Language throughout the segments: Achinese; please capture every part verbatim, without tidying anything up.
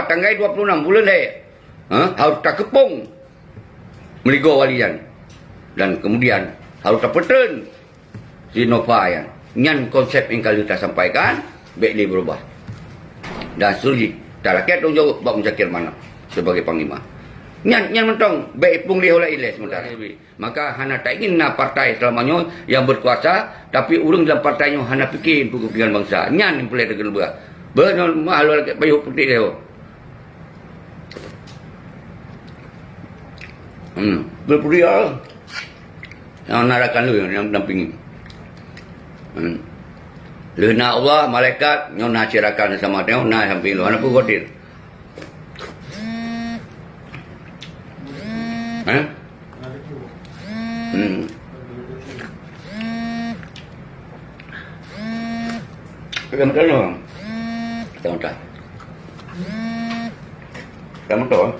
Tanggai dua puluh enam buleuen lhèe, ha, harôh takeupông meuligoe wali nyan. Dan kemudian harôh tapeutreun si Nova nyan. Nyan konsep nyang ka lheueh tasampaikan, bèk lé beurubah. Dan seterusjih, talakèe tanggung jaweueb bak Muzakir Manaf sibagai panglima. Nyan, nyan mantong, bèk iplueng lé ho laén lé seumeuntara. Maka hana taingin na partai seulama nyoe nyang beukuasa, tapi ureueng dalam partai nyoe hana pike keu keupentingan bansa. Nyan nyang peureulèe teukeubeuah. Beuh nyoe mah lôn lakèe payôh putéh lé. Hmm, beuputéh ah. Nyang na rakan lôn nyang dampingi. Hmm. Lheueh na Allah, malaikat, nyoe na cit rakan sama teuh, na sampéng lôn. Hana peue khawatir. Hah? Hmm. Pegang betul. Tengok tak? Tengok tak?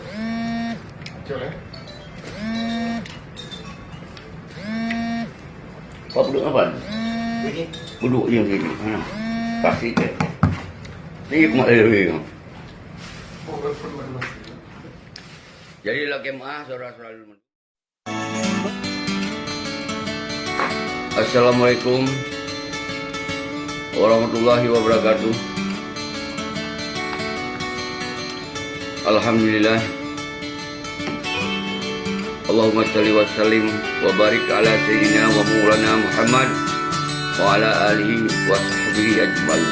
Kau duduk apa? Duduk je sini. Ha. Kasih je. Ni aku nak lari. Jadi lagi mah saudara-saudara. Assalamualaikum warahmatullahi wabarakatuh. Alhamdulillah. Allahumma shalli wa sallim wa barik ala sayyidina wa maulana Muhammad wa ala alihi wa sahbihi ajmain.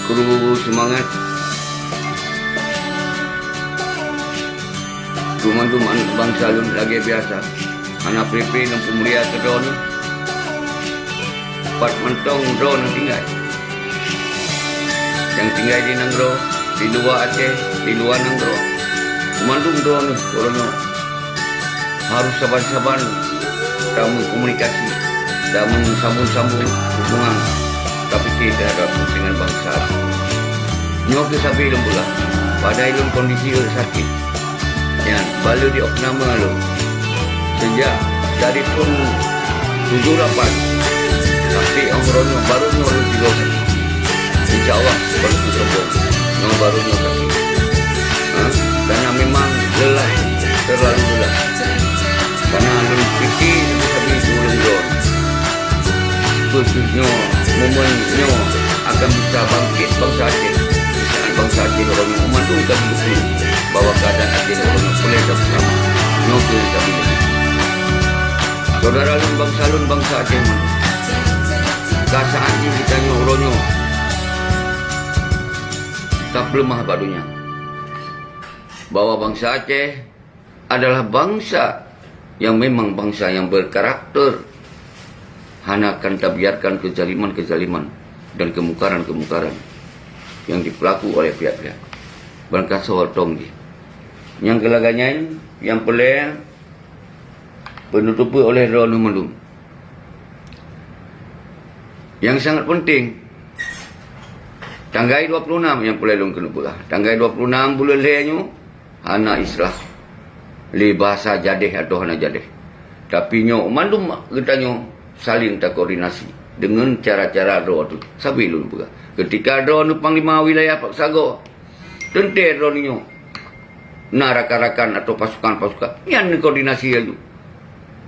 Kru seumangat. Kru mandum aneuëk bansa lôn lagèe biasa. Hana peue-peue lôn peumulia keu droeneuh. Pat mantong droeneuh tinggai. Nyang tinggai di nanggroe, di luwa Aceh, di luwa nanggroe. Mandum droeneuh uroe nyoe harôh saban-saban tameukomunikasi, tameusambông-sambông hubungan, tapike teuhadap keupentingan bansa. Nyoe keuh sabé lôn peugah, padahai lôn kondisi sakét. Nyan, bak lheueh di opname lôn. Seujak dari thôn tujoh lapan sampai uroe nyoe, barô nyoe lôn tigo sakét. Insya Allah, barô kusombong. Nyoe barô nyoe sakét. Ha? Karena memang lelah, terlalu lelah. Karena lôn pike sabe-sabe ureuëng droe. Khususnyoe, momen nyoe akan bisa bangkit bansa Aceh. Di saat bansa Aceh uroe nyoe mandum ka geuteupeue bahwa keuadaan Aceh uroe nyoe peureulèe tapeuselamat. Nyoe keuh nyang tapeugah. Saudara lôn, bansa lôn, bansa Aceh mandum. Ka saat jih geutanyoe uroe nyoe tapeuleumah bak donya. Bahwa bansa Aceh adalah bansa yang memang bansa yang berkarakter, hana akan tabiarkan kezaliman-kezaliman dan kemungkaran-kemungkaran yang diperlaku oleh pihak-pihak. Ban kasoe tong jih. Nyang keulaga nyan, nyang peureulèe peunutupeu oleh droeneuh mandum. Nyang sangat penting, tanggai dua puluh enam nyang peureulèe lôn keuneuk peugah. Tanggai dua puluh enam buleuen lhèe nyoe, hana istilah lé bahasa jadeh atau hana jadeh. Tapi nyoe mandum geutanyoe saling takoordinasi deungon cara-cara droe teuh. Sabé lôn peugah, keutika droeneuh panglima wilayah paksa goe, teuntèe droeneuh nyoe na rakan-rakan atau pasukan-pasukan, nyan neukoordinasi laju.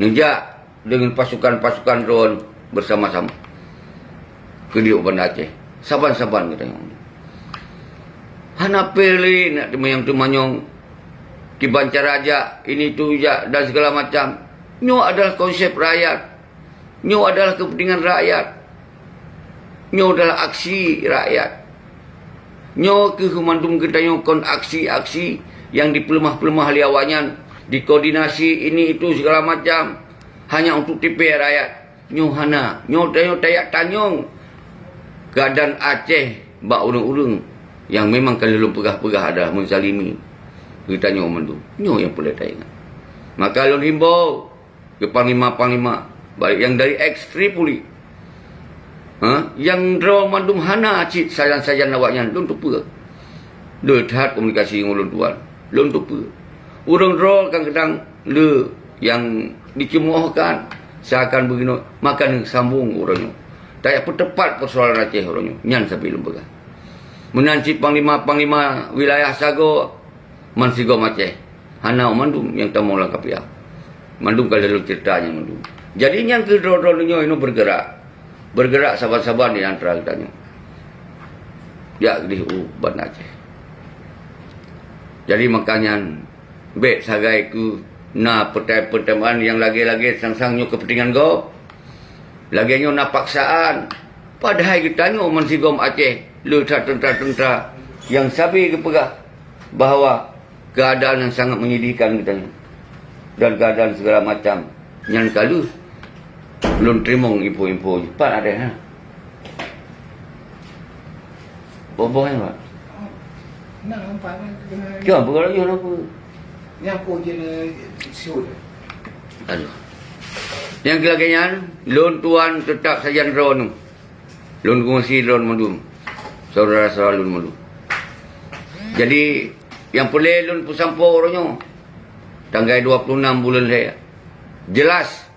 Neujak deungon pasukan-pasukan droeneuh beusama-sama keu di Banda Aceh. Saban-saban geutanyoe. Hana peue lé nak teumanyong-teumanyong kiban cara jak, ini tu jak, dan segala macam. Nyoe adalah konsep rakyat. Nyoe adalah keupeuntengan rakyat. Nyoe adalah aksi rakyat. Nyoe keuh mandum geutanyoe kon aksi-aksi nyang dipeuleumah-peuleumah lé awaknyan, dikoordinasi ini itu segala macam, hanya untuk tipèe rakyat. Nyoe hana. Nyoe tanyoe tajak tanyong keuadaan Aceh bak ureuëng-ureuëng nyang memang ka lheueh lôn peugah-peugah adalah meuzalimi geutanyoe mandum. Nyoe nyang peureulèe taingat. Maka lôn himbau keu panglima-panglima, baik nyang dari eks Tripoli, ha, nyang droe mandum hana cit sajan-sajan awaknyan, lôn teupeue. Le that komunikasi ngon ulôn tuan, lôn teupeue. Ureuëng droe kadang-kadang le nyang diceumohkan seakan beuginoe, maka neusambong uroe nyoe. Tajak peuteupat peusoalan Aceh uroe nyoe. Nyan sabe lôn peugah. Meunan cit panglima-panglima wilayah sagoe, man sigom Aceh. Hana mandum nyang tamong lam kapia. Mandum ka lheueh lôn ceurita nyan mandum. Jadi nyan keuh droe-droe nyoe inoe bergerak. Bergerak saban-saban di antara geutanyoe. Jak dih u Banda Aceh. Jadi maka nyan, bék sagai keu na peutai-peutaian nyang lagée-lagée sang-sang nyoe keupeuntengan gob. Lagée nyoe na paksaan. Padahai geutanyoe man sigom Aceh le that teuntra-teuntra nyang sabe geupeugah bahwa keuadaan nyang sangat menyedihkan geutanyoe dan keuadaan segala macam nyan ka lheueh lôn teurimong info-info nyoe. Pat ada ha? Boh-boh nyan, Pak? Nah, nampak kan kena. Cuma bukan lagi apa? Nyang po je na siut. Aduh. Nyang keu lagée nyan, lôn tuan teutap sajan droeneuh. Lôn kongsi droeneuh mandum. Saudara-saudara lôn mandum. Jadi, nyang peureulée lôn peusampoe uroe nyoe, tanggai dua puluh enam buleuen lhée. Jelas,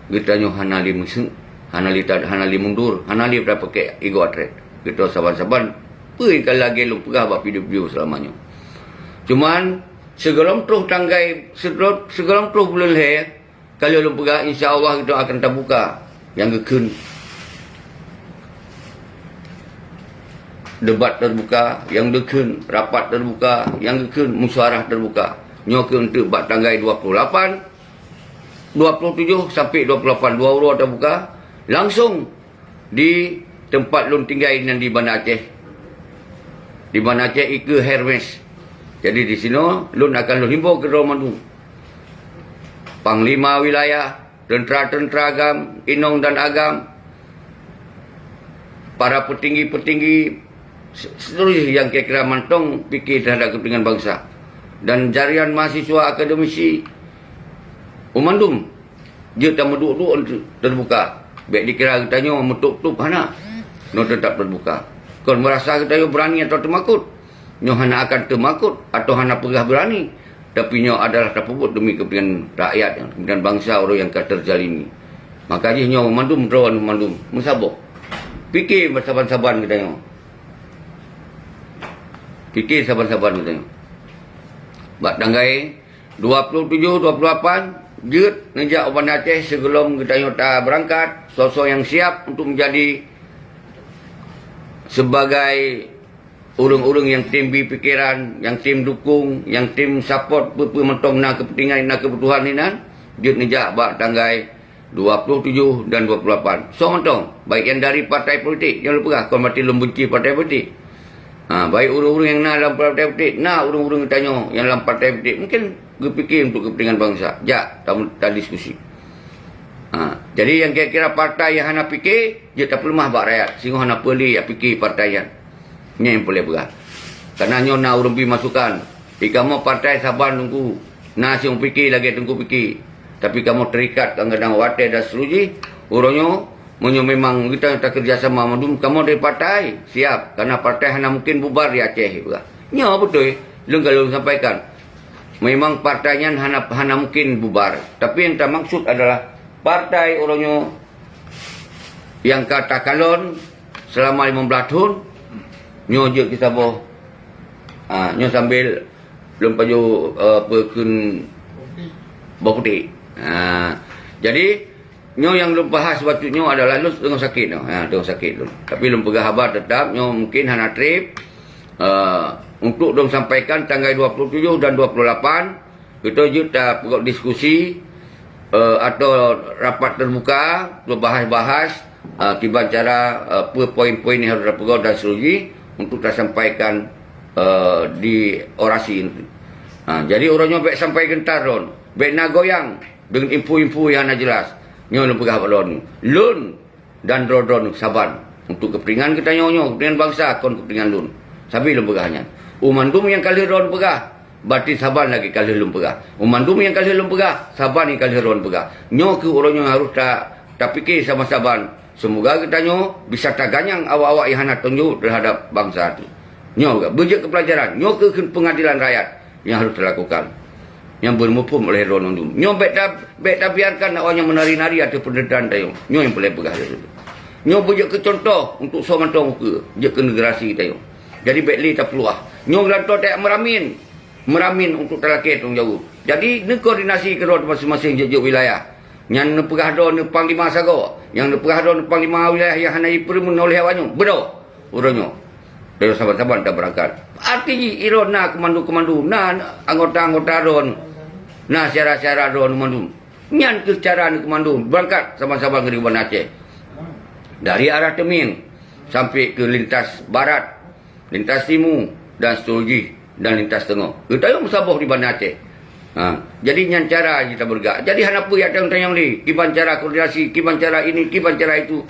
geutanyoe hana lé meuseuk, hana lé ta-, hana lé mundur, hana lé tapeuke igoe atret. Geutanyoe saban-saban peue nyang ka lagée lôn peugah bak video-video seulama nyoe. Cuman, sigohlom troh tanggai, sigohlom, sigohlom troh buleuen lhée, ka lheueh lôn peugah, insya Allah geutanyoe akan tabuka nyang geukheun debat terbuka, nyang geukheun rapat terbuka, nyang geukheun musyawarah terbuka. Nyoe keuh eunteuk bak tanggai dua puluh lapan, dua puluh tujoh sampai dua puluh lapan, dua uroe tabuka langsung di teumpat lôn tinggai nan di Banda Aceh. Di Banda Aceh ikeue Hermes. Jadi di sinoe lôn akan lôn himbau keu droe mandum. Panglima wilayah, teuntra-teuntra agam, inong dan agam, para peutinggi-peutinggi, se-, seluruh nyang kira-kira mantong pike teuhadap keupeuntengan bansa, dan jarean mahasiswa, akademisi, u mandum jeuet tameuduek-duek teubuka. Bék dikira geutanyoe meutup-tup, hana. Nyoe teutap teubuka. Kon meurasa geutanyoe beurani atawa teumakot. Nyoe hana akan teumakot atawa hana peugah beurani, tapi nyoe adalah tapeubuet demi keupeuntengan rakyat, keupeuntengan bansa ureuëng nyang ka teuzalimi. Maka jih nyoe mandum droe mandum meusaboh. Pike saban-saban geutanyoe. Pike saban-saban geutanyoe. Bak tanggai dua puluh tujoh, dua puluh lapan, jeuet neujak u Banda Aceh sigohlom geutanyoe tabeurangkat, soe-soe nyang siap untuk menjadi sebagai ureuëng-ureuëng nyang tem bi pikeran, nyang tem dukong, nyang tem support peue-peue mantong na keupeuntengan, na keubutuhan inan, jeuet neujak bak tanggai dua puluh tujoh dan dua puluh lapan. Soe mantong, baik nyang dari partai politik, nyang lôn peugah kon berarti lôn benci partai politik. Ha, baik ureuëng-ureuëng nyang na lam partai politik, na ureuëng-ureuëng geutanyoe nyang lam partai politik, mungkin geupike untuk keupeuntengan bansa. Jak, ta-, tadiskusi. Ha, jadi nyang kira-kira partai nyang hana pike, jeuet tapeuleumah bak rakyat, singoh hana peue lé jak pike partai nyan. Nyan nyang peureulée peugah. Karena nyoe na ureuëng bi masukan. Di kamoe partai saban Teungku, na siueng pike lagée Teungku pike. Tapi kamoe terikat kadang-kadang watée dan seterusjih, uroe nyoe, meunyoe memang geutanyoe takeureuja sama mandum, kamoe dari partai siap. Karena partai hana mungkin bubar di Aceh, peugah. Nyoe beutôi, lôn ka lôn sampaikan. Memang partai nyan hana, hana mungkin bubar. Tapi nyang tamaksud adalah partai uroe nyoe nyang ka takalon selama lima belas thon, nyoe jeuet kisaboh. Ha, nyoe sambil lôn pajoh, eh, peukheun boh putéh. Ha, jadi, nyoe nyang lôn bahas waktu nyoe adalah lôn teungoh sakét nyoe. Ha, teungoh sakét lôn. Tapi lôn peugah haba teutap, nyoe mungkin hana treb. Eh, untuk lôn sampaikan tanggai dua puluh tujoh dan dua puluh lapan, geutanyoe jeuet tapeugot diskusi, eh, atau rapat terbuka, beubahas-bahas, eh, kiban cara, eh, peue poin-poin nyang harôh tapeugot dan seterusjih untuk tasampaikan, eh, di orasi nanti. Ha, jadi uroe nyoe bék sampai geuntar lôn, bék na goyang deungon info-info nyang hana jelas. Nyoe lôn peugah bak lôn. Lôn dan droe-droe saban untuk keupeuntengan geutanyoe nyoe, keupeuntengan bansa kon keupeuntengan lôn. Sabe lôn peugah nyan. U mandum nyang ka lheueh droe peugah, berarti saban lagée ka lheueh lôn peugah. U mandum nyang ka lheueh lôn peugah, saban nyang ka lheueh droe peugah. Nyoe keuh uroe nyoe harôh ta-, tapike saban-saban. Seumoga geutanyoe bisa taganyang awak-awak nyang hana tanggung jaweueb teuhadap bansa tu. Nyoe beujeuet keu peulajaran. Nyoe keuh kheun peungadilan rakyat nyang harôh talakukan. nyang beumuphom oleh droeneuh mandum. Nyoe bék ta-, bék tabiarkan awaknyan meunari-nari ateueh peundertaan tanyoe. Nyoe nyang peureulée peugah lé lôn. Nyoe beujeuet keu cuntoh untuk soe mantong ukeue, jeuet keu generasi tanyoe. Jadi bék lé tapeuluah. Nyoe geulantoe tajak meuramin. Meuramin untuk talakée tanggung jaweueb. Jadi neukoordinasi keudroe maséng-maséng jeuet-jeuet wilayah. Nyang neupeugah droe neupanglima sagoe, nyang neupeugah droe neupanglima wilayah nyang hana jipeurumeun oleh awaknyoe. Beudôh. Uroe nyoe, dan saban-saban tabeurangkat. Arti jih, droe na keumandu-keumandu, na anggota-anggota droe, na syedara-syedara droe mandum. Nyan keuh cara neukeumandu beurangkat saban-saban ngon Banda Aceh. Dari arah Teumieng sampai ke lintas barat, lintas timu, dan seterusnya, dan lintas teungoh. Geutayong meusaboh di Banda Aceh. Ha, jadi nyan cara jih tabeurangkat. Jadi hana peue jak tanyong-tanyong lé, kiban cara koordinasi, kiban cara ini, kiban cara itu.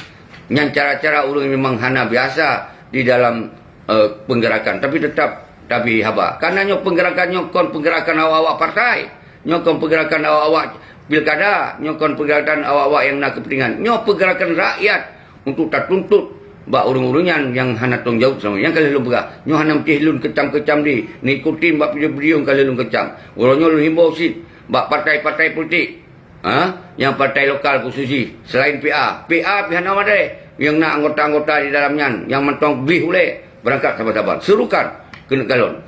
Nyan cara-cara ureuëng memang hana biasa di dalam, eh, peunggerakan, tapi teutap tabri haba. Karena nyoe peunggerakan nyoe kon peunggerakan awak-awak partai, nyoe kon peunggerakan awak-awak pilkada, nyoe kon peunggerakan awak-awak nyang na keupeuntengan. Nyoe peunggerakan rakyat untuk tatuntut bak ureuëng-ureuëng nyan nyang hana tanggung jaweueb seulama nyan. Ka lheueh lôn peugah, nyoe hana meusti lôn keucam-keucam di, neuikuti bak video-video ka lheueh lôn keucam. Uroe nyoe lôn himbau cit bak partai-partai politik. Ha? Nyang partai lokal khusus jih, selain P A. P A pih hana meudeh. Nyang na anggota-anggota di dalam nyan, nyang mantong gleh ulée, beurangkat saban-saban. Serukan keuneuk kalon.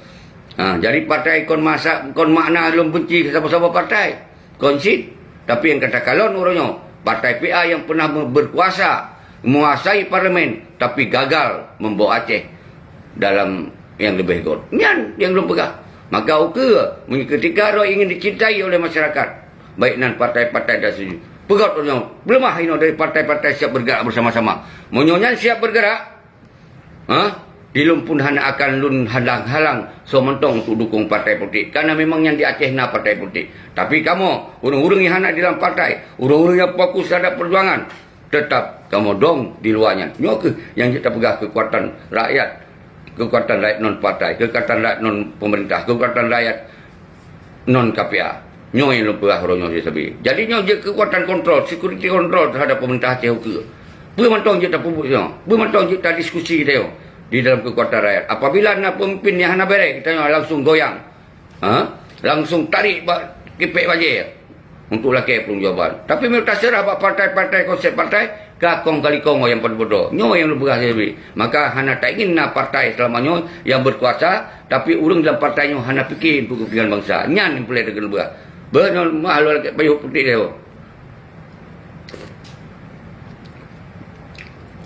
Ha, jadi partai kon masa, kon makna lôn benci keu saboh-saboh partai. Kon cit, tapi nyang ka takalon uroe nyoe, partai P A nyang pernah me-, berkuasa, menguasai parlemen, tapi gagal membawa Aceh dalam nyang leubeh göt. Nyan nyang lôn peugah. Maka ukeue, meunyoe ketika droe ingin dicintai oleh masyarakat, baik nan partai-partai dan seterusnya, peugot droe nyoe, peuleumah inoe dari partai-partai siap bergerak bersama-sama. Meunyoe nyan siap bergerak, ha, di lôn pun hana akan lôn halang-halang soe mantong untuk dukung partai politik. Karena memang nyan di Aceh na partai politik. Tapi kamoe, ureuëng-ureuëng nyang hana di dalam partai, ureuëng-ureuëng nyang fokus terhadap perjuangan, teutap kamoe dong di luwa nyan. Nyoe kheueh nyang jeuet tapeugah keukuatan rakyat, keukuatan rakyat non partai, keukuatan rakyat non pemerintah, keukuatan rakyat non K P A. Nyoe nyang lôn peugah uroe nyoe sabe. Jadi nyoe jeuet keukuatan kontrol, security control terhadap pemerintah Aceh ukeue. Peue mantong jeuet tapeubuet nyoe, peue mantong jeuet tadiskusi tanyoe di dalam keukuatan rakyat. Apabila na pemimpin nyang hana béreh, geutanyoe langsung goyang. Ha? Langsung tarék bak kipék bajée untuk lakée pertanggungjawaban. Tapi meunyoe taseurah bak partai-partai konsep partai, ka kong kali kong nyang padub droe. Nyoe nyang lôn peugah sabe. Maka hana taingin na partai seulama nyoe nyang berkuasa, tapi ureuëng dalam partai nyoe hana pike untuk keupeuntengan bansa. Nyan nyang peureulée takeun peugah. Beunyoe meuah lôn lakée payoh putéh lé.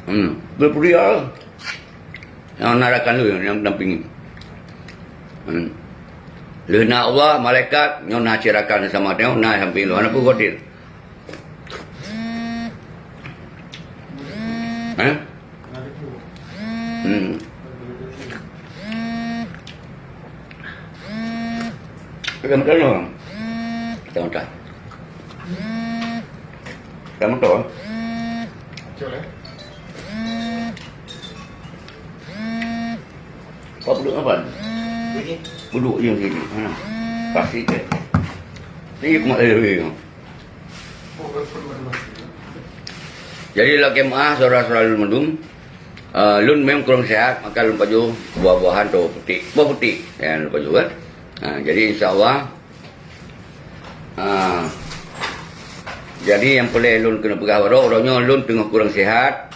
Hmm, beupeudiah. Nyang na rakan lôn nyang dampingi. Hmm. Lheueh na Allah, malaikat, nyoe na cit rakan sama tengok, na dampingi lôn. Hana peue khawatir. Hah? Hmm. Pegang betul ni, bang. Tengok tak? Tengok betul. Kau duduk apa? Duduk je sini. Ha. Pasti ke? Ni cuma lari. Jadi, lakée meuah, syedara-syedara lôn mandum. Eh, lôn memang kurang sihat, maka lôn pajoh buah-buahan atau putik. Buah putik, ya, lôn pajoh, kan? Ha, jadi, insya Allah, ha, jadi, nyang peureulée lôn keuneuk peugah baroe, uroe nyoe lôn teungoh kurang sihat,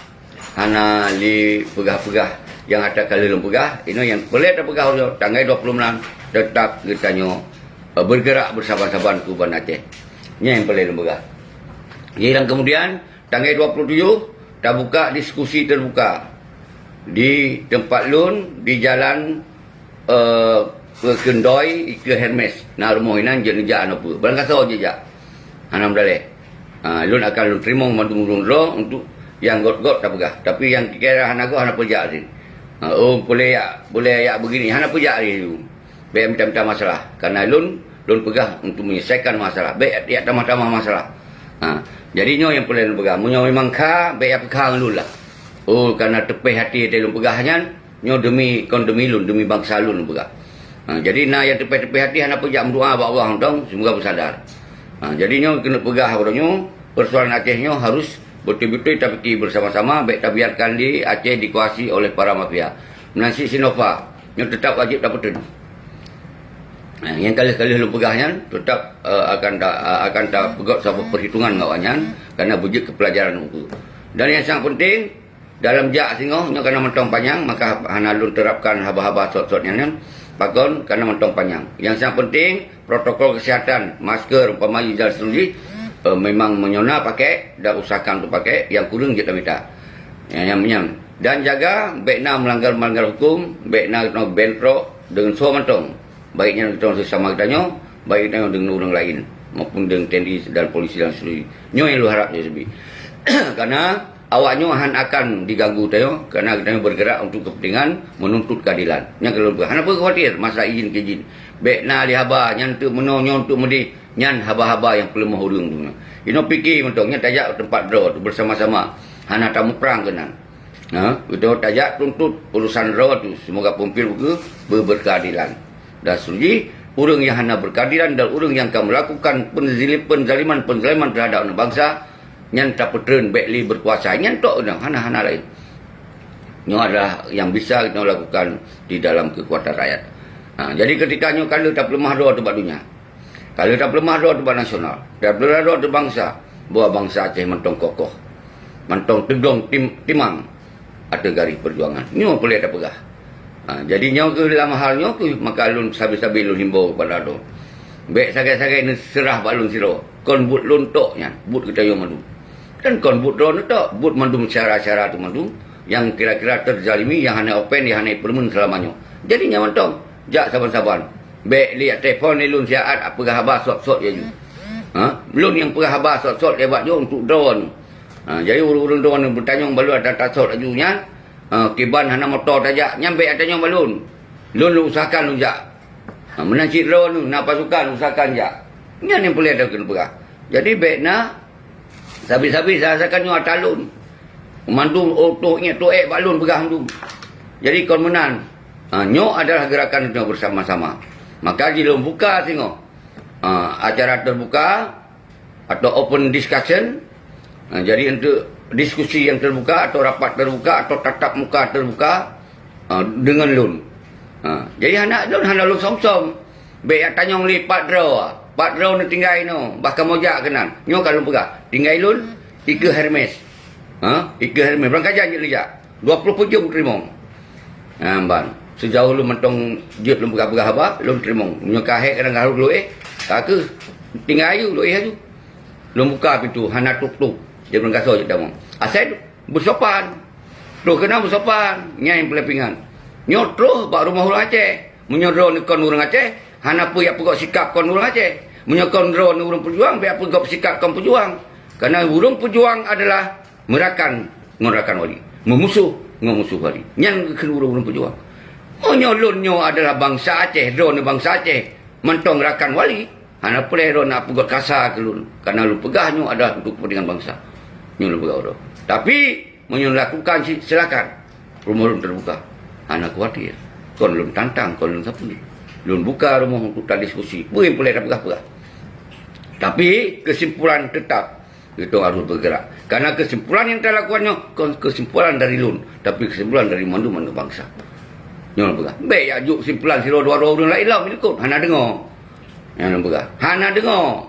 hana lé peugah-peugah nyang ata ka lheueh lôn peugah. Inoe nyang peureulée tapeugah uroe nyoe, tanggai dua puluh enam, teutap geutanyoe, eh, bergerak bersama-sama keu Banda Aceh. Nyan nyang peureulée lôn peugah. Jadi, dan kemudian, tanggai dua puluh tujoh, tabuka diskusi terbuka di teumpat lôn, di jalan, eh, Keundoi, ikeue Hermes. Na rumoh inan jeuet neujak hana peue. Barangkasoe jeuet jak. Hana meudaleh. Ha, lôn akan lôn teurimong mandum ureuëng droe untuk nyang göt-göt tapeugah. Tapi nyang kira hana göt hana peue jak lé. Ha, oh, boleh jak, boleh jak begini, hana peue jak lé. Bék mita-mita masalah. Karena lôn, lôn peugah untuk menyelesaikan masalah. Bék jak tamah-tamah masalah. Ha, jadi nyoe nyang peureulée lôn peugah. Meunyoe memang kha, bék jak peukha ngon lôn lah. Oh, karena teupéh até teuh lôn peugah nyan, nyoe demi, kon demi lôn, demi bansa lôn lôn peugah. Ha, jadi na nyang teupéh-teupéh até hana peue jak meudoa bak Allah mantong, semoga beusadar. Ha, jadi nyoe keuneuk peugah uroe nyoe, persoalan Aceh nyoe harus beutôi-beutôi tapike bersama-sama, bék tabiarkan lé Aceh dikuasai oleh para mafia. Meunan cit Sinova, nyoe teutap wajéb tapeuteun. Ha, nyang ka lheueh-ka lheueh lôn peugah nyan, teutap, eh, akan ta-, eh, akan tapeugot saboh peuhitungan ngon awaknyan, karena beujeuet keu peulajaran ukeue. Dan nyang sangat penting, dalam jak singoh nyoe karena mantong panyang, maka hana lôn terapkan haba-haba sot-sot nyan, nyan. Pakon? Karena mantong panyang. Nyang sangat penting, protokol kesehatan, masker, umpama dan seterusnya, eh, memang meunyoe na pakai dan usahakan untuk pakai, nyang kureueng jeuet tamita. Nyang, nyang, nyang. Dan jaga, bék na melanggar-melanggar hukum, bék na keunoe bentrok deungon soe mantong. Baik nyan geutanyoe sesama geutanyoe, baik geutanyoe deungon ureuëng laén, maupun deungon T N I dan polisi dan seterusnya. Nyoe nyang lôn harap nyoe seubi. Karena awak nyoe han akan diganggu tanyoe, karena geutanyoe bergerak untuk kepentingan menuntut keadilan. Nyang keu lôn peugah, hana peue khawatir masalah izin-keizin. Bék na lé haba nyan teuk meunoe, nyoe teuk meudeh, nyan haba-haba nyang peuleumoh ureuëng tu nyoe. Inoe pike mantong, nyan tajak teumpat droe tu bersama-sama. Hana tamuprang keunan. Ha, beutôi tajak tuntut urusan droe tu. Semoga peumimpin ukeue beu-, berkeadilan. Dan seterusnya, ureuëng nyang hana berkeadilan dan ureuëng nyang ka melakukan penzili-, penzaliman-penzaliman terhadap aneuk bansa, nyan tapeutreun bék lé berkuasa. Nyan tok nyan, hana-hana laén. Nyoe adalah yang bisa kita lakukan di dalam kekuatan rakyat. Ha, jadi ketika nyoe ka lheueh tapeuleumah droe teuh bak donya. Ka lheueh tapeuleumah droe teuh bak nasional, tapeuleumah droe teuh bangsa, bahwa bangsa Aceh mantong kokoh, mantong teudong tim-, timang ateueh garéh peujuangan. Nyoe peureulée tapeugah. Ha, jadi nyoe keuh lam hal nyoe keuh maka lôn sabe-sabe lôn himbau keupada droe. Bék sagai-sagai neuseurah bak lôn sidroe. Kon buet lôn tok nyan, buet geutanyoe mandum. Dan kon buet droeneuh tok, buet mandum syedara-syedara teuh mandum nyang kira-kira teuzalimi, nyang hana open, nyang hana ipeureumeun seulama nyoe. Jadi nyan mantong, jak saban-saban. Bék lé telepon lé lôn siat peugah haba sot-sot laju. Ha? Lôn nyang peugah haba sot-sot lewat nyoe untuk droeneuh. Ha, jadi ureuëng-ureuëng droeneuh beutanyong bak lôn ata tasot laju nyan, ha, kiban hana moto tajak, nyan bék tanyong bak lôn. Lôn, lôn usahakan lôn jak. Ha, meunan cit droeneuh na pasukan usahakan jak. Nyan nyang peureulée takheun peugah. Jadi bék na sabe-sabe sasakan nyoe ata lôn. Mandum otoh nyang tuek bak lôn peugah mandum. Jadi kon meunan. Ha, nyoe adalah gerakan kita bersama-sama. Maka jih lôn buka singoh, ha, acara terbuka atau open discussion. Ha, jadi untuk diskusi yang terbuka atau rapat terbuka atau tatap muka terbuka, ha, dengan lôn. Ha, jadi hana lôn hana lôn som-som. Bék jak tanyong lé pat droe. Pat droe neutinggai nyoe, bah kamoe jak keunan. Nyoe ka lôn peugah. Tinggai lôn, ikeue Hermes. Ha? Ikeue Hermes. Beurangkajan jeuet neujak. Dua ploh peuet jeuem teurimong. Ha, ban. Seujaoh lôn mantong jeuet lôn peugah-peugah haba, lôn teurimong. Meunyoe ka hék kadang harôh lôn éh, ka keuh tinggai aju, lôn éh aju. Lôn buka pintoe, hana tuk-tuk. Jeuet meungasoe jeuet tamong. Asai beusopan. Troh keunan beusopan. Nyan nyang peureulée pingat. Nyoe troh bak rumoh ureuëng Aceh. Meunyoe droeneuh kon ureuëng Aceh, hana peue jak peugöt sikap kon ureuëng Aceh. Meunyoe kon droeneuh ureuëng peujuang, bék jak peugöt sikap kon peujuang. Karena ureuëng peujuang adalah meurakan ngon rakan wali, meumusoh ngon musoh wali. Nyan geukheun ureuëng-ureuëng peujuang. Meunyoe lôn nyoe adalah bansa Aceh, droeneuh bansa Aceh, mantong rakan wali, hana peureulée droeneuh peugöt kasa keu lôn. Karena lôn peugah nyoe adalah untuk kepentingan bansa. Nyoe lôn peugah droe. Tapi, meunyoe lakukan cit, silakan. Rumoh lôn teubuka. Hana khawatir. Kon lôn tantang, kon lôn sapeue. Lôn buka rumoh untuk tadiskusi. Peue nyang peureulée tapeugah-peugah. Tapi, kesimpulan tetap, geutanyoe harôh bergerak. Karena kesimpulan nyang talakukan nyoe kon kesimpulan dari lôn, tapi kesimpulan dari mandum aneuk bansa. Nyoe lôn peugah. Bék jak jok kesimpulan sidroe dua droe ureuëng laén lom likot. Hana deungoe. Nyan lôn peugah. Hana deungoe.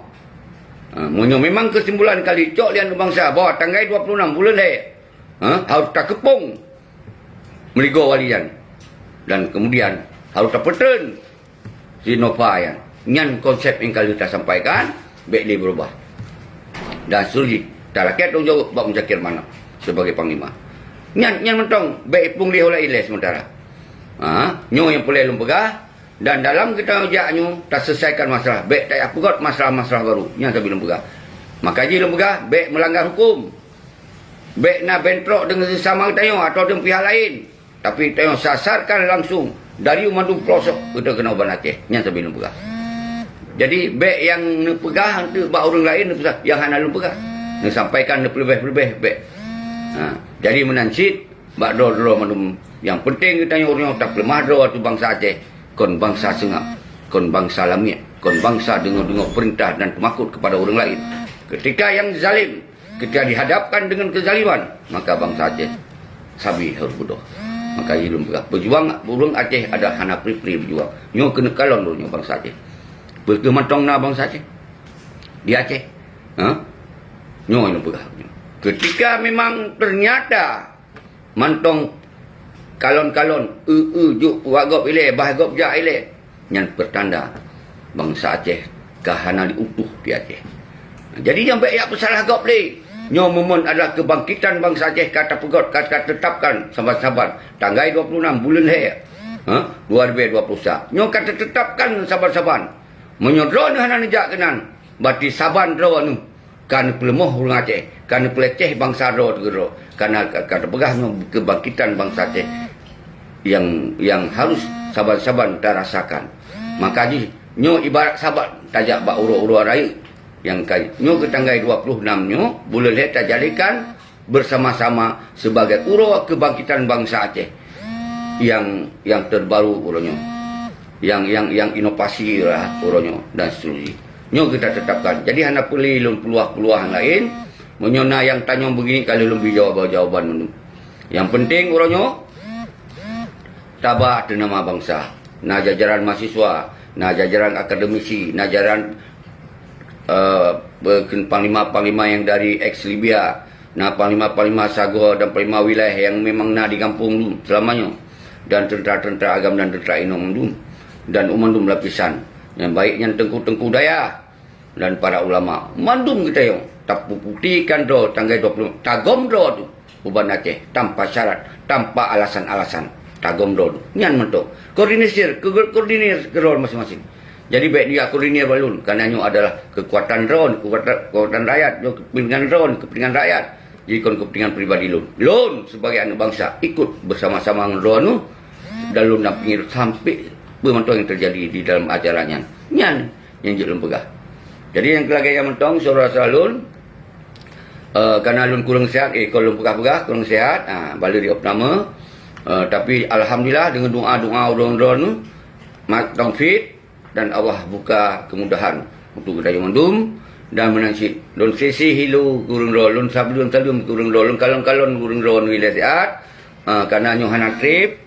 Ha, meunyoe memang kesimpulan ka jicok lé aneuk bansa bahwa tanggai dua puluh enam buleuen lhée, ha, harôh takeupông meuligoe wali nyan. Dan kemudian harôh tapeutreun si Nova nyan. Nyan konsep nyang ka lheueh tasampaikan, bék lé beurubah. Dan seterusnya, talakée tanggông jaweueb bak Muzakir Manaf sebagai panglima. Nyan, nyan mantong, bék iplueng lé ho laén lé sementara. Ha, nyoe nyang peureulée lôn peugah, dan dalam geutanyoe jak nyoe, taseulesaikan masalah. Bék tajak peugöt masalah-masalah baru. Nyan sabe lôn peugah. Maka jih lôn peugah, bék meulanggar huköm. Bék na bentrok deungon sesama geutanyoe atawa deungon pihak laén. Tapi tanyoe sasarkan langsung dari mandum pelosok geutanyoe keunoe ban Aceh. Nyan sabe lôn peugah. Jadi, bék nyang neupeugah eunteuk bak ureuëng laén neupeugah, nyang hana lôn peugah. Neusampaikan neupeuleubeh-peuleubeh, bék. Ha, jadi meunan cit, bak droe-droe mandum, nyang penting geutanyoe ureuëng nyang tapeuleumah droe ateueh bansa Aceh, kon bansa seungab, kon bansa lamiet, kon bansa deungoe-deungoe peurintah dan teumakot keupada ureuëng laén. Ketika nyang zalim, ketika dihadapkan dengan kezaliman, maka bansa Aceh sabe harôh beudôh. Maka jih lôn peugah, peujuang ureuëng Aceh adalah hana pri-pri peujuang. Nyoe keuneuk kalon lôn nyoe bansa Aceh. Peu kheueh mantong na bansa Aceh di Aceh? Ha? Nyoe lôn peugah. Ketika memang ternyata mantong kalon-kalon, eu-eu jok bak gob ilée, bah gob jak ilée, nyan peutanda bansa Aceh ka hana jiutuh di Aceh. Jadi, nyang bék jak peusalah gob lé. Nyoe momen adalah keubangkitan bansa Aceh ka tapeugét, ka tatetapkan saban-saban tanggai dua puluh enam buleuen lhée, ha, dua ribu dua puluh sa. Nyoe ka tatetapkan saban-saban. Meunyoe droeneuh hana neujak keunan, berarti saban droeneuh ka neupeuleumah ureuëng Aceh, ka neupeuleceh bansa droe teugeudroe, karena ka, ka teupeugah nyoe keubangkitan bansa Aceh nyang, nyang harus saban-saban tarasakan. Maka jih nyoe ibarat saban tajak bak uroe-uroe rayeuk nyang ka nyoe keu tanggai dua puluh enam nyoe buleuen lhée tajadikan bersama-sama sebagai uroe keubangkitan bansa Aceh nyang, nyang terbaru uroe nyoe, nyang, nyang, nyang inovasi lah uroe nyoe dan seterusnya. Nyoe kita tetapkan. Jadi hana peuli lôn peuluah-peuluah nyang laén. Meunyoe na nyang tanyong begini, ka lheueh lôn bri jawaban-jawaban mandum. Nyang penting uroe nyoe, taba ateueh nama bansa. Na jajaran mahasiswa, na jajaran akademisi, na jajaran, eh, panglima-panglima yang dari ex Libya, na panglima-panglima sagoe dan panglima wilayah yang memang na di gampông dum selama nyoe, dan tentara-tentara agam dan tentara inong dum, dan mandum lapisan, nyang baik nyan teungku-teungku dayah dan para ulama, mandum geutanyoe tapeupuktihkan droe tanggai dua puluh, tagom droe tu u Banda Aceh tanpa syarat, tanpa alasan-alasan. Tagom droe tu. Nyan mantong. Koordinir, ke-, koordinir keudroe masing-masing. Jadi, bék dia koordinir bak lôn, karena nyoe adalah kekuatan droe, kekuatan, kekuatan rakyat, nyoe kepentingan droe, kepentingan rakyat. Jadi, kon kepentingan pribadi lôn. Lôn sebagai aneuk bansa ikut bersama-sama ngon droe nyoe dan lôn dampingi sampai peue mantong yang terjadi di dalam acara nyan. Nyan nyang jeuet lôn peugah. Jadi nyang keu lagée nyan mantong, syedara-syedara lôn, eh, karena lôn kureueng sehat, eh, kon lôn peugah-peugah, kureueng sehat, ah, bala di opname. Eh, tapi alhamdulillah, deungon doa-doa ureuëng droeneuh, mat taufik dan Allah buka kemudahan untuk geutanyoe mandum. Dan meunan cit lôn sisi hilu keu ureuëng droe, lôn sablon-sablon keu ureuëng droe, lôn kalon-kalon keu ureuëng droe nyoe ilée sehat. Ah, karena nyoe hana trip,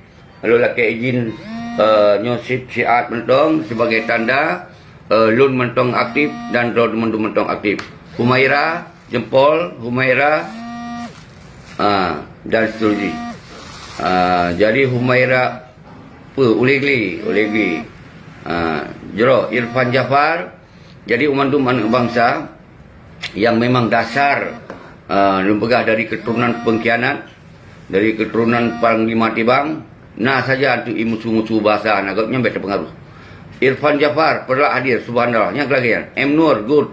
lôn lakée izin, eh, nyoe sip siat mantong sebagai tanda, eh, lôn mantong aktif dan droe mandum mantong aktif. Humaira, jempol, Humaira, ah, dan seterusnya. Ah, jadi Humaira, peue, Ulegli, Ulegli. Ah, jroh, Irfan Jafar. Jadi, mandum aneuk bansa yang memang dasar, ah, lôn peugah dari keturunan pengkhianat, dari keturunan panglima tibang, na saja untuk musuh-musuh bahasa na gobnyan bék teupeungaruh. Irfan Jafar, Perlak hadir, subhanallah, nyang keu lagée nyan. M Nur, good.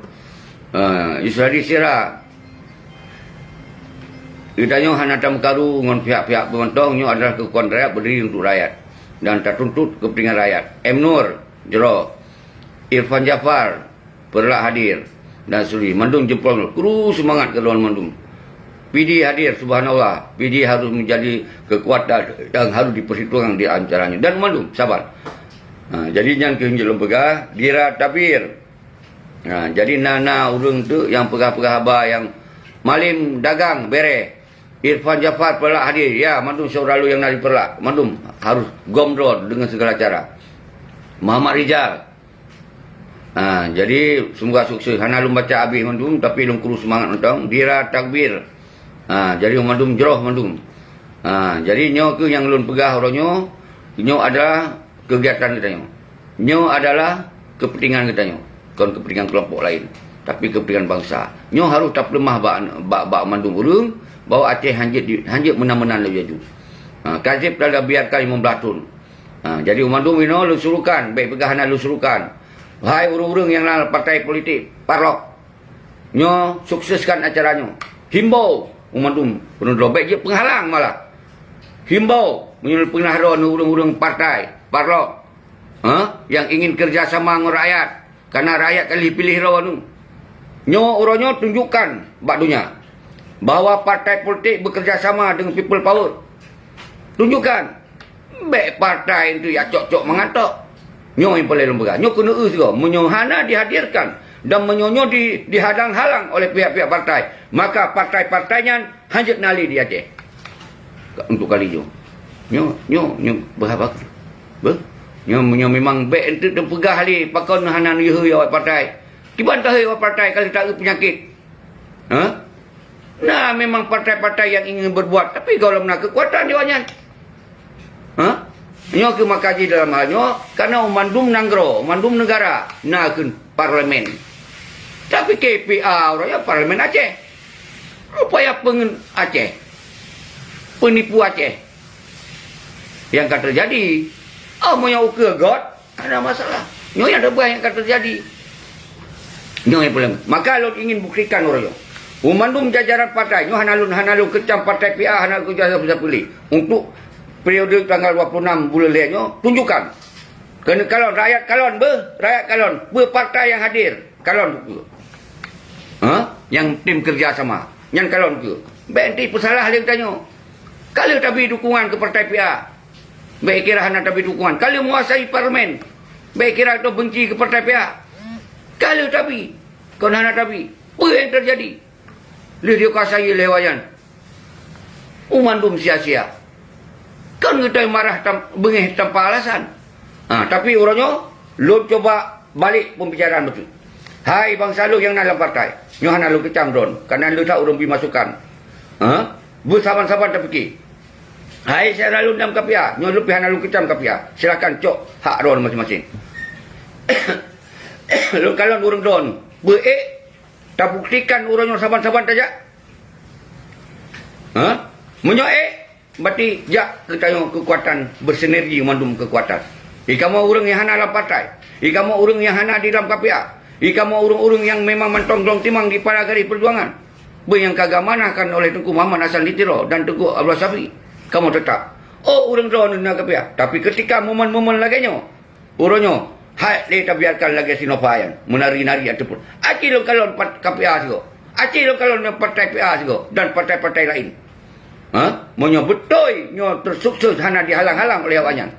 Ah, Yusradi Sira, geutanyoe hana tameukaru ngon pihak-pihak peue mantong, nyoe adalah keukuatan rakyat, berdiri untuk rakyat dan tatuntut kepentingan rakyat. M Nur, jroh. Irfan Jafar, Perlak hadir, dan seterusnya. Mandum jempol, kru seumangat keu droe mandum. P D hadir, subhanallah. P D harus menjadi kekuatan yang harus diperhitungkan di antaranya. Dan mandum, saban. Ha, jadi nyan keuh nyang lôn peugah, Dira Tabir. Ha, jadi na-na ureuëng tu nyang peugah-peugah haba nyang malem dagang bereh. Irfan Jafar Perlak hadir. Ya, mandum syedara lôn nyang na di Perlak. Mandum harus gom droe deungon segala cara. Muhammad Rizal. Ha, jadi, semoga sukses. Hana lôn baca abéh mandum, tapi lôn kru seumangat mantong. Dira Takbir. Ha, jadi, mandum jroh mandum. Ha, jadi, nyoe keuh nyang lôn peugah uroe nyoe, nyoe adalah kegiatan geutanyoe. Nyoe adalah kepentingan geutanyoe, kon kepentingan kelompok laén, tapi kepentingan bansa. Nyoe harôh tapeuleumah bak, bak, bak mandum ureuëng bahwa Aceh hanjeuet di, hanjeuet meunan-meunan laju-laju. Ha, ka jieb dah biarkan limong blaih thon. Ha, jadi, mandum inoe lôn surukan, bék peugah hana lôn surukan. Wahai ureuëng-ureuëng nyang na partai politik, parlok, nyoe sukseskan acara nyoe. Himbau mandum, peunudroe bék jeuet peunghalang malah. Himbau, meunyoe peunah droe ureuëng-ureuëng partai, parlok, ha, nyang ingin kerja sama ngon rakyat, karena rakyat ka lheueh piléh droe nyoe. Nyoe uroe nyoe tunjukkan bak donya bahwa partai politik bekerja sama dengan people power. Tunjukkan. Bék partai tu ya cok-cok mangat tok. Nyoe nyang paléng lôn peugah. Nyoe keuneuk eu sigoe. Meunyoe hana dihadirkan dan meunyoe nyoe di, dihadang-halang oleh pihak-pihak partai, maka partai-partai nyan hanjeuet na lé di Aceh. Untuk kali nyoe. Nyoe, nyoe, nyoe beuhaba kheueh. Beuh? Nyoe, nyoe memang bèk eunteuk teupeugah lé pakon hana neuyue awak partai. Kiban tahe awak partai ka lheueh taeu peunyakét. Ha? Na memang partai-partai nyang ingin berbuat, tapi gohlom na keukuatan di awak nyan. Ha? Nyoe keuh maka jih dalam hal nyoe, karena mandum nanggroe, mandum negara na keuh parlemen. Tapi K P A uroe nyoe parlemen Aceh. Rupaya peungeut Aceh. Peunipu Aceh. Nyang ka teujadi. Oh, meunyoe ukeue göt, hana masalah. Nyoe nyang teubai nyang ka teujadi. Nyoe nyang problema. Maka lôn ingin buktikan uroe nyoe. Bandum jajaran partai, nyoe hana lôn, hana lôn kecam partai P A, hana lôn kecam siapa-siapa lé. Untuk periode tanggal dua puluh enam buleuen lhèe nyoe, tunjukkan. Keuneuk kalon, rakyat kalon, beuh, rakyat kalon. Beuh partai nyang hadir, kalon ukeue. Ha? Nyang tim kerja sama, nyan kalon ukeue. Bèk eunteuk peusalah lé geutanyoe. Ka lheueh tabi dukungan keu partai P A. Bèk kira hana tabi dukungan. Ka lheueh menguasai parlemen. Bèk kira geutanyoe benci keu partai P A. Ka lheueh tabi. Kon hana tabi. Peue nyang teujadi? Lheueh dikuasai lé awak nyan. Bandum sia-sia. Kon geutanyoe marah tam-, beungéh tanpa alasan. Ha, tapi uroe nyoe, lôn cuba balek pembicaraan bacut. Hai bansa lôn nyang na lam partai, nyoe hana lôn kecam droen, karena lôn that ureueng bri masukan. Ha? Beusaban-saban tapike. Hai syedara lôn lam K P A, nyoe lôn pih hana lôn kecam K P A. Silakan cok hak droen maséng-maséng. Lôn kalon ureueng droen, beuék tabuktikan uroe nyoe saban-saban tajak. Ha? Meunyoe ék, berarti jak geutanyoe keukuatan bersinergi mandum keukuatan. I kamoe ureueng nyang hana lam partai, i kamoe ureueng nyang hana di dalam K P A, i kamoe ureueng-ureueng nyang memang mantong glong timang di para garis perjuangan. Beuh nyang ka geuamanahkan oleh Teungku Muhammad Hasan di Tiro dan Teungku Abdullah Syafiq. Kamoe teutap. Oh, ureueng droeneuh na K P A. Tapi keutika momen-momen lagèe nyoe, uroe nyoe, hai lé tabiarkan lagèe si Nova nyan, meunari-nari ataupun. Aci lôn kalon pat-, K P A sigoe. Aci lôn kalon ngon partai P A sigoe dan partai-partai laén. Ha? Meunyoe beutôi nyoe teusukses hana dihalang-halang oleh awak nyan,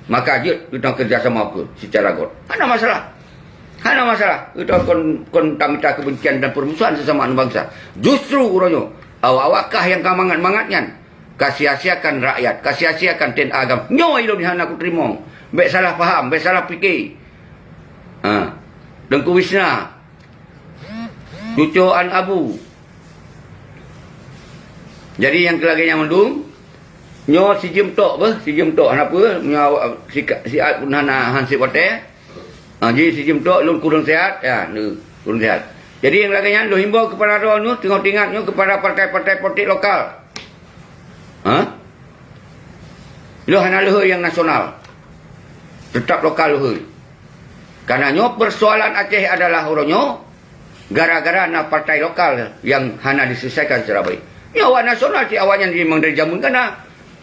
maka jeuet geutanyoe kerja sama ukeue secara göt. Hana masalah. Hana masalah. Geutanyoe kon, kon tamita keubencian dan permusuhan sesama aneuk bansa. Justru uroe nyoe, awak-awak kah nyang ka mangat-mangat nyan, ka sia-siakan rakyat, ka sia-siakan T N A agam. Nyoe ilôn hana kuteurimong. Bèk salah paham, bèk salah pike. Ha. Teungku Wisna, cucoan Abu. Jadi nyang keu lagèe nyan mandum, nyoe sijeuem tok beuh, sijeuem tok hana peue, nyoe awak sika-, siat pun hana hansép watèe. Ha, jadi sijeuem tok lôn kureueng sihat, ya, lôn kureueng sihat. Jadi nyang lagèe nyan lôn himbau keupada droeneuh, teungoh teuingat nyoe keupada partai-partai politik lokal. Ha? Lôn hana leuhôi nyang nasional. Teutap lokal leuhôi. Karena nyoe persoalan Aceh adalah uroe nyoe gara-gara na partai lokal nyang hana diselesaikan secara baik. Nyoe awak nasional cit awak nyan memang dari jameun ka na.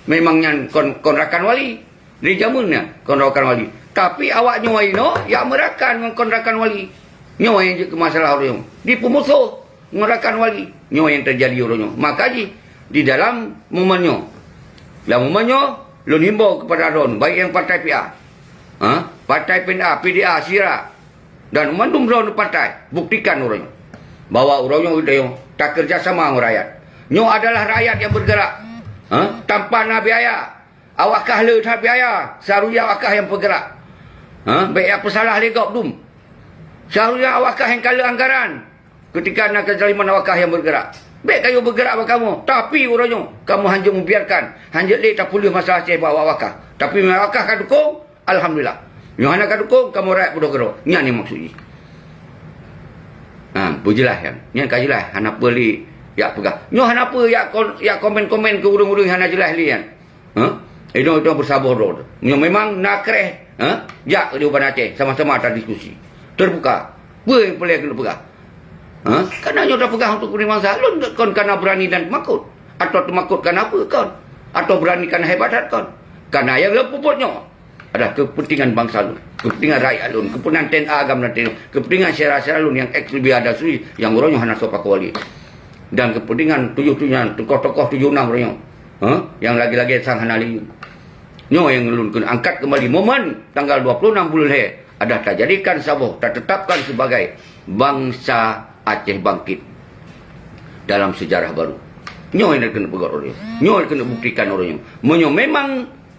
Memang nyan kon, kon rakan wali. Dari jameun nyan kon rakan wali. Tapi awak nyoe inoe jak meurakan ngon kon rakan wali. Nyoe nyang jeuet keu masalah uroe nyoe. Dipeumusoh ngon rakan wali. Nyoe nyang teujadi uroe nyoe. Maka jih di dalam momen nyoe. Dalam momen nyoe, lôn himbau keupada droeneuh, baik nyang partai P A, ha, partai P N A, P D A, SIRA, dan mandum droeneuh partai, buktikan uroe nyoe bahwa uroe nyoe geutanyoe takeurja sama ngon rakyat. Nyoe adalah rakyat nyang bergerak, ha, tanpa na biaya. Awak kah le that biaya, seharusnya awak kah nyang peugerak. Ha, bèk jak peusalah lé gob dum. Seharusnya awak kah nyang ka le anggaran. Keutika na keuzaliman awak kah nyang bergerak. Bèk kayue bergerak bak kamoe, tapi uroe nyoe kamoe hanjeuet mubiarkan, hanjeuet lé tapeuleueh masalah Aceh bak awak kah. Tapi meunyoe awak kah ka dukong, alhamdulillah. Meunyoe hana ka dukong, kamoe rakyat peudoh keudroe. Nyan nyang maksud jih. Ha, beujeulaih nyan. Nyan ka jeulaih, hana peue lé jak peugah. Nyoe hana peue jak kon-, jak komen-komen keu ureueng-ureueng hana jeulaih lé nyan. Ha? Inong-inong beusaboh droe. Meunyoe memang na kreh, ha? Jak di Uban Aceh, sama-sama tadiskusi. Terbuka. Peue nyang peureulèe keuneuk peugah? Ha? Kana nyoe tapeugah untuk kepentingan bangsa. Lôn kon kana beurani dan teumakot. Atawa teumakot kana peue kon? Atawa beurani kana hebat that kon? Kana nyang lôn peubuet nyoe adalah kepentingan bangsa lôn, kepentingan rakyat lôn, kepentingan T N A agam dan T N A, kepentingan syedara-syedara lôn nyang eks Libya dan Suriah nyang uroe nyoe hana soe pakoe lé. Dan kepentingan tujoh tujuh enam, tokoh-tokoh tujoh enam uroe nyoe. Ha? Nyang lagèe-lagèe sang hana lé. Nyoe nyang lôn keuneuk angkat keumbali momen tanggal dua puluh enam buleuen lhèe adalah tajadikan saboh, tatetapkan sebagai bansa Aceh bangkit dalam sejarah baru. Nyoe nyang keuneuk peugah ureuëng nyoe. Nyoe nyang keuneuk buktikan ureuëng nyoe. Meunyoe memang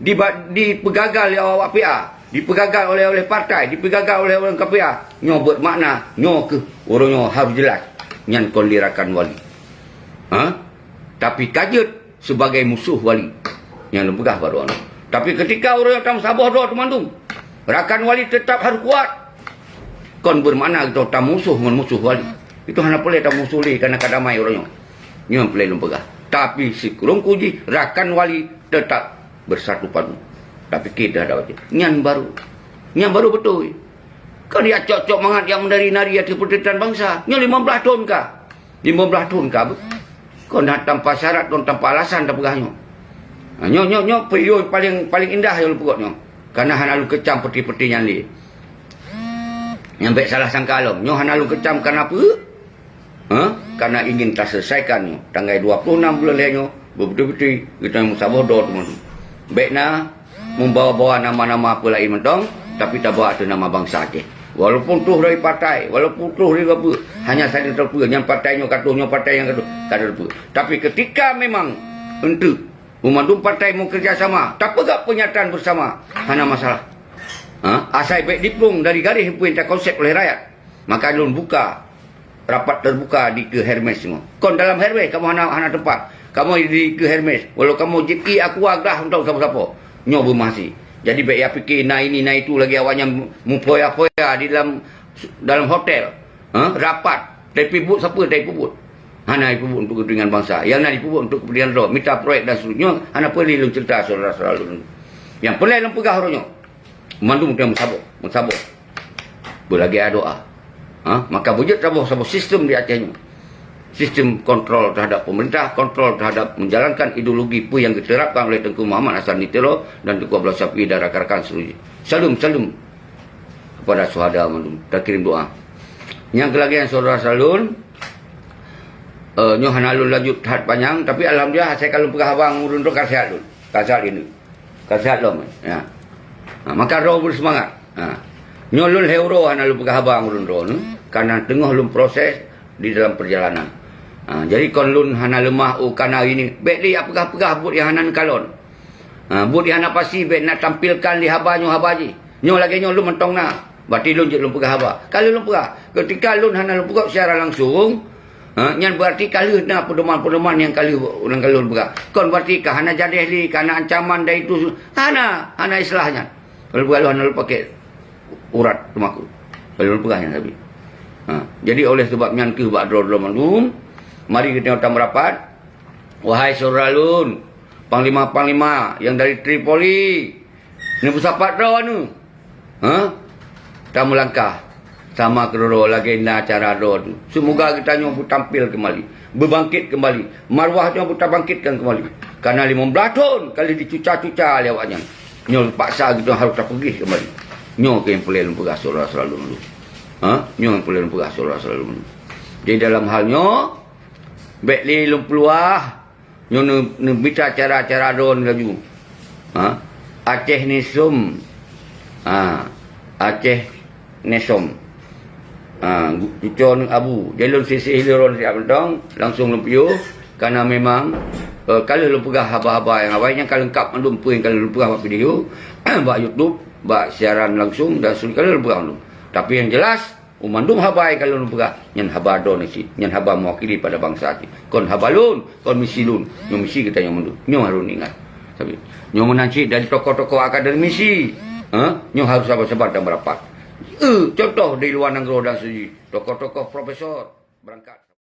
diba-, dipeugagal lé awak P A, dipeugagal oleh, oleh partai, dipeugagal oleh ureuëng K P A, nyoe bermakna nyoe keuh ureuëng nyoe harus jelas nyan kon lé rakan wali. Ha? Tapi ka jeuet sebagai musuh wali. Nyang lôn peugah baru nyoe. Tapi ketika ureuëng nyoe tameusaboh droe teumandum, rakan wali tetap harus kuat. Kon bermakna geutanyoe tamusoh ngon musoh wali. Itu hana peureulée tamusoh lé, karena ka damai uroe nyoe. Nyoe peureulée lôn peugah. Tapi sikureueng kuji rakan wali tetap bersatu padu. Tapi kita dah baca. Nyan baru. Nyan baru beutôi. Kon jak cok-cok mangat, jak meunari-nari ateueh peurtretan bansa. Nyoe lima belas thon ka. Lima belas thon ka. Kon tanpa syarat, kon tanpa alasan tapeugah nyoe. Ha, nyoe, nyoe, nyoe video paling, paling indah nyang lôn peugot nyoe. Karena hana lôn kecam peuti-peuti nyan lé. Nyang bék salah sangka lom. Nyoe hana lôn kecam karena peue? Ha? Karena ingin taselesaikan nyoe. Tanggai dua puluh enam buleuen lhée nyoe, beubeutôi-beutôi geutanyoe meusaboh droe teuma. Bék na membawa-bawa nama-nama peue laén mantong, tapi tabawa ateueh nama bansa Aceh. Walaupun troh dari partai, walaupun troh dari apa, hanya saling terpeue, nyan partai nyoe ka troh, nyoe partai nyang ka troh, ka troh. Tapi ketika memang enteuk Meumandum partai meukeureuja sama, tapeugah peunyataan beusama, hana masalah. Ha? Asai bék diplueng dari garéh peue nyang takonsep oleh rakyat. Maka lôn buka rapat terbuka di keu Hermes nyoe. Kon dalam Hermes kamoe hana, hana teumpat. Kamoe di keu Hermes. Walau kamoe jép ié aqua glah untuk sapo-sapo. Nyoe beumahsi. Jadi bék ya pike na ini na itu lagée awaknyan mupoya-poya di dalam, dalam hotel. Ha? Rapat. Tapi buet sapeue, tapi buet. Hana jipeubuet untuk kepentingan bansa. Nyang na jipeubuet untuk kepentingan droe, mita proyek dan seterusnya, hana peureulée lôn cerita saudara-saudara lôn. Nyang peureulée lôn peugah uroe nyoe, mandum teuh meusaboh, meusaboh. Beulagée doa. Ha? Maka beujeuet saboh, saboh sistem di Aceh nyoe. Sistem kontrol terhadap pemerintah, kontrol terhadap menjalankan ideologi peue nyang geuterapkan oleh Teungku Muhammad Hasan di Tiro dan Teungku Abdullah Syafi'i dan rakan-rakan seterusnya. Saleuem, saleuem kepada syuhada mandum. Takirim doa. Nyang keulagée saudara-saudara lôn, Eh, nyoe hana lôn lanjut that panyang, tapi alhamdulillah, asai ka lôn peugah haba ngon ureuëng droe ka seuhat lôn. Ka seuhat lôn. Ka seuhat lom, ya. Ha, maka droe beuseumangat. Ha. Nyoe lôn lhée uroe hana lôn peugah haba ngon ureuëng droe nyoe, karena teungoh lôn proses di dalam perjalanan. Ha, jadi kon lôn hana leumah, oh, karena ini. Bék lé jak peugah-peugah buet nyang hana neukalon. Ha, buet nyang hana pasti bék na tampilkan lé haba nyoe haba jih. Nyoe lagée nyoe lôn mantong na. Berarti lôn jeuet lôn peugah haba. Ka lheueh lôn peugah. Ketika lôn hana lôn peugah secara langsung, ha, nyan berarti ka lheueh na peudoman-peudoman nyang ka lheueh, nyang ka lôn peugah. Kon berarti ka hana jadeh lé, ka na ancaman dari itu. Hana, hana istilah nyan. Lôn peugah lôn hana lôn pakai urat teumakot. Ka lôn peugah nyan sabé. Ha, jadi oleh sebab nyan keuh bak droe-droe mandum, mari geutanyoe tamerapat. Wahai syedara lôn, panglima-panglima nyang dari Tripoli, neupeusapat droe anu. Ha? Tameulangkah sama keudroe lagée na cara droe tu. Seumoga geutanyoe beutampil keumbali, beubangkét keumbali, marwah nyoe beutabangkitkan keumbali. Karena limong blaih thon ka lheueh dicuca-cuca lé awaknyan. Nyoe paksa geutanyoe harôh tapeugét keumbali. Nyoe keuh nyang peureulée lôn peugah syedara-syedara lôn. Ha? Nyoe nyang peureulée lôn peugah syedara-syedara lôn. Jadi dalam hal nyoe, bék lé lôn peuluwah. Nyoe neu-, neumita cara-cara droe laju. Ha? Aceh Nesom. Ha, Aceh Nesom. Ha, gu-, cuco neuk abu. Jadi lôn sisih lé droe siat mantong, langsung lôn piôh. Karena memang, eh, ka lheueh lôn peugah haba-haba nyang awai nyan ka leungkap mandum peue nyang ka lôn peugah bak video, bak YouTube, bak siaran langsung dan seterusnya ka lheueh lôn peugah mandum. Tapi yang jelas, Oh, mandum haba nyang ka lôn peugah, nyan haba droeneuh cit, nyan haba mewakili pada bansa cit. Kon haba lôn, kon misi lôn, nyoe misi geutanyoe mandum. Nyoe harôh ingat. Tapi nyoe meunan cit dari tokoh-tokoh akademisi, ha? Nyoe harôh sabar-sabar dan merapat. Eh, contoh di luar nanggroe dan seterusnya, tokoh-tokoh profesor berangkat.